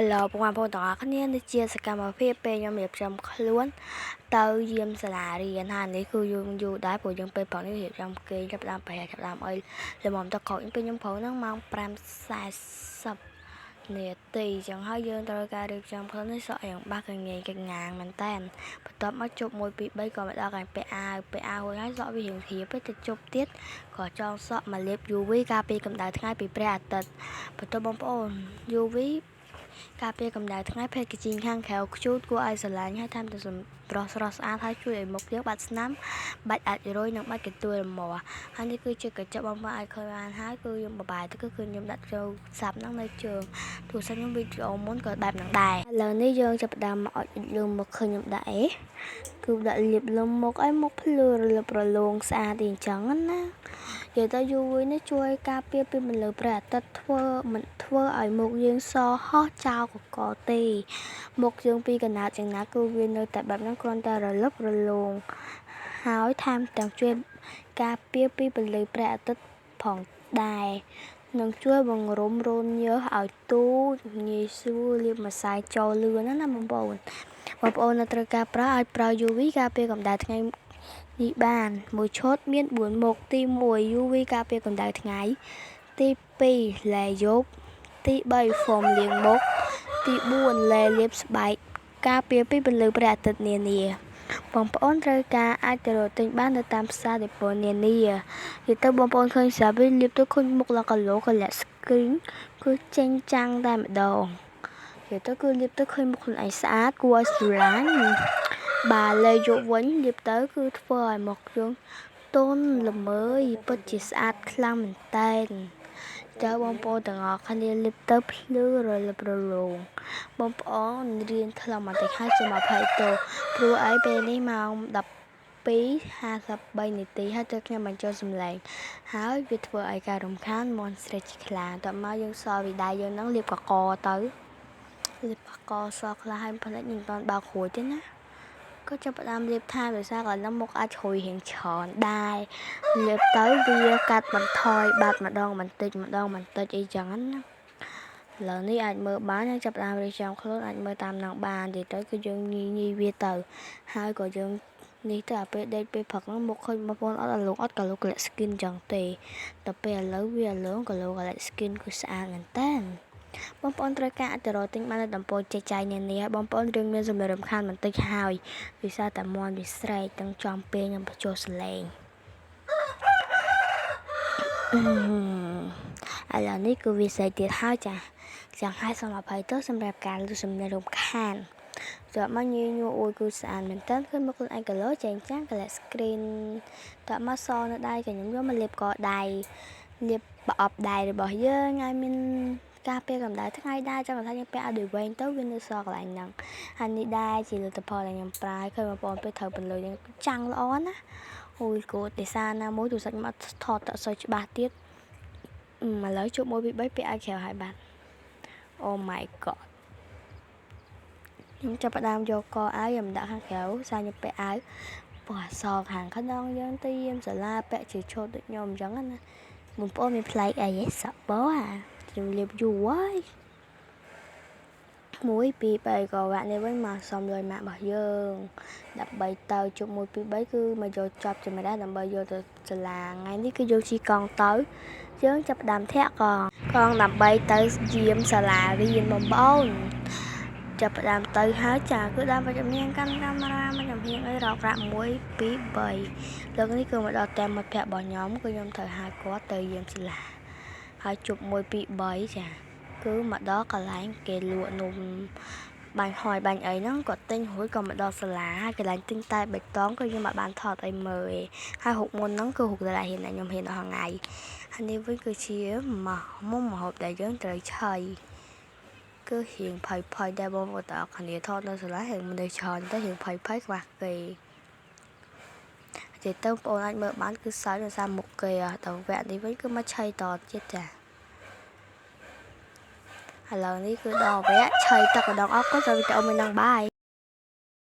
Hello បងប្អូនទាំងអស់គ្នានេះជាសកម្មភាពពេលខ្ញុំរៀបចំខ្លួនទៅយាមសាលារៀនហើយនេះគឺយើងយូរដែរព្រោះយើងពេលព្រឹកនេះរៀបចំគេងចាប់ផ្ដើមប្រហែលចាប់ផ្ដើមអីល្មមទៅក្រោយពេលខ្ញុំព្រឹកហ្នឹងម៉ោង5:40នាទីចឹងហើយយើងត្រូវការរៀបចំខ្លួននេះសក់យ៉ាងបាសកងាយកងាងមែនតើបន្ទាប់មកជប់1 2 3ក៏មកដល់កន្លែងពាក់អាវពាក់អាវរួចហើយសក់វារៀងធៀបទៅជប់ទៀតក៏ចងសក់មកលាប UV ការពារកម្ដៅថ្ងៃពីព្រះអាទិត្យបន្ទាប់បងប្អូន UV ការពារកម្ដៅថ្ងៃ packaging ខាងក្រៅខ្ជូតគួរឲ្យស្រឡាញ់ហើយថែមទាំងសម្រស់ស្រស់ស្អាតហើយជួយឲ្យមុខយើងបាត់ស្នាមបាច់អាចរុយនិងបាច់កន្ទួលរមាស់ហើយនេះគឺជាកញ្ចក់បងប្អូនអាចឃើញបានហើយគឺខ្ញុំបបាយទៅគឺខ្ញុំដាក់ចូលសាប់ហ្នឹងនៅជើងទូរស័ព្ទខ្ញុំវីដេអូមុនក៏បែបហ្នឹងដែរឥឡូវនេះយើងចាប់ផ្ដើមមកអុចលើមុខឃើញខ្ញុំដាក់អេគឺដាក់លាបលើមុខឲ្យមុខភ្លឺរលឹបរលោងស្អាតអីចឹងណានិយាយទៅ UV នេះជួយការពារពីពន្លឺព្រះអាទិត្យធ្វើមិនធ្វើឲ្យមុខយើងសហោះចោលកកទេមុខយើងពីកណ្ដាលចំណាគឺវានៅតែបែបហ្នឹងគ្រាន់តែរលឹបរលោងហើយថែមទាំងជួយការពារពីពន្លឺព្រះអាទិត្យផងដែរនឹងជួយបង្រុំរោមញើសឲ្យទូចងាយស្រួលលាបម្សៅចូលលឿនណាបងប្អូនបងប្អូននៅត្រូវការប្រើអាចប្រើ UV ការពារកម្ដៅថ្ងៃនេះបានមួយឈុតមាន4មុខទី1 UV ការពារកម្ដៅថ្ងៃទី2ឡេយប់ទី3 foam លាងមុខទី4ឡេលាបស្បែកការពារពីពន្លឺព្រះអាទិត្យនានាបងប្អូនត្រូវការអាចទៅរកទិញបាននៅតាមផ្សារដេប៉ូនានានិយាយទៅបងប្អូនឃើញស្រាប់វាលាបទៅឃើញមុខឡើងគីឡូកលាក់ screen គឺចេញចាំងតែម្ដងនិយាយទៅគឺលាបទៅឃើញមុខខ្លួនឯងស្អាតគួរឲ្យស្រឡាញ់បាទលេយកវិញលាបទៅគឺធ្វើឲ្យមុខយើងទន់ល្មើយពិតជាស្អាតខ្លាំងមែនតែន ចៅបងប្អូនទាំងអស់គ្នាលាបទៅភ្លឺរលឹបរលោងបងប្អូនរៀនខ្លឹមបន្តិចហើយសូមអភ័យទោសព្រោះអីពេលនេះម៉ោង12:53នាទីហើយទើបខ្ញុំបញ្ចូលសំឡេងហើយវាធ្វើឲ្យការរំខានមន់ស្រេចខ្លាំងតមកយើងសល់វិដ័យយើងនឹងលាបកកទៅលាបកកសខ្លះហើយផ្នែកខ្ញុំមិនតាន់បោករួចទេណាក៏ចាប់ផ្ដើមលាបថែមដោយសារកន្លងមុខអាចជ្រុយរៀងច្រើនដែរលាបទៅវាកាត់បន្ថយបាត់ម្ដងបន្តិចម្ដងបន្តិចអីចឹងណាឥឡូវនេះអាចមើលបានយើងចាប់ផ្ដើមរៀបចំខ្លួនអាចមើលតាមនឹងបាននិយាយទៅគឺយើងញីញីវាទៅហើយក៏យើងនេះទៅអាពេលដេកពេលព្រឹកហ្នឹងមុខឃើញបងប្អូនអត់អាលងអត់ក៏លោកលាក់ skin ចឹងទេដល់ពេលឥឡូវវាអាលងក៏លោកលាក់ skin គឺស្អាតមែនតើបងប្អូនត្រូវការអាចទៅរកទិញបាននៅតំពងចេកចាយនានាបងប្អូនរឿងមានសម្លេងរំខានបន្តិចហើយវិសាតែមន់វាស្រែកទាំងចំពេលខ្ញុំបញ្ចូលសលេងឥឡូវនេះគឺវាស្រែកទៀតហើយចាចង់ឲ្យសូមអភ័យទោសសម្រាប់ការលឺសំឡេងរំខានតើមកញីញួរអួយគឺស្អាតមែនតើឃើញមកខ្លួនឯងគីឡូចែងចាំងកលាក់ screen តើមកសនៅដៃក៏ខ្ញុំយកមកលាបកដៃលាបប្រអប់ដៃរបស់យើងឲ្យមានការពារកម្ដៅថ្ងៃដែរចាំថាយើងពាក់ឲ្យដូចវែងទៅវានៅសល់កន្លែងហ្នឹងហើយនេះដែរជាលទ្ធផលដែលខ្ញុំប្រើឃើញបងប្អូនពេលត្រូវពន្លឺយើងចាំងល្អណាអូយគោទេសាណាមួយទូរស័ព្ទខ្ញុំអត់ថតតសូវច្បាស់ទៀតឥឡូវជួប1 2 3ពាក់ឲ្យក្រៅហើយបាទ Oh my god ខ្ញុំចាប់ផ្ដើមយកកអាវខ្ញុំដាក់ខាងក្រៅសារខ្ញុំពាក់អាវពណ៌សខាងក្នុងយើងទៅយាមសាលាពាក់ជាឈុតដូចខ្ញុំអញ្ចឹងណាបងប្អូនមានប្លែកអីហ៎សក់បអាខ្ញុំលាបយូរហើយ1 2 3ក៏វគ្គនេះវិញមកសុំលុយម៉ាក់របស់យើងដើម្បីទៅជប់1 2 3គឺមកយកចប់ចម្រះដើម្បីយកទៅសាលាថ្ងៃនេះគឺយកជិះកង់ទៅយើងចាប់ផ្ដើមធាក់កង់កង់ដើម្បីទៅយាមសាលារៀនបងប្អូនចាប់ផ្ដើមទៅហើយចាគឺដើមមកចំហៀងកាន់កាមេរ៉ាមកចំហៀងអីរករាក់1 2 3លើកនេះគឺមកដល់តាមមិត្តភក្តិរបស់ខ្ញុំគឺខ្ញុំត្រូវហៅគាត់ទៅយាមសាលាហើយជប់1 2 3ចាគឺមកដល់កន្លែងគេលក់នំបាញ់ហយបាញ់អីហ្នឹងគាត់ទិញរួចក៏មកដល់សាលាហើយកន្លែងទិញតែបៃតងគឺខ្ញុំអត់បានថតអីមើលទេហើយរូបមុនហ្នឹងគឺរូបសាលារៀនដែលខ្ញុំរៀនដល់ថ្ងៃហើយនេះវិញគឺជាមកមុំម្ហូបដែលយើងត្រូវឆីគឺរៀងភ័យភ័យដែរបងប្អូនទាំងអស់គ្នាថតនៅសាលារៀងមនុស្សច្រើនទៅរៀងភ័យភ័យខ្វះគេនិយាយទៅបងប្អូនអាចមើលបានគឺសើចដោយសារមុខគេដល់វគ្គនេះវិញគឺមកឆីតទៀតចាឥឡូវនេះគឺដល់វគ្គឆីទឹកម្ដងអរគុណសម្រាប់វីដេអូមួយហ្នឹងបាយ។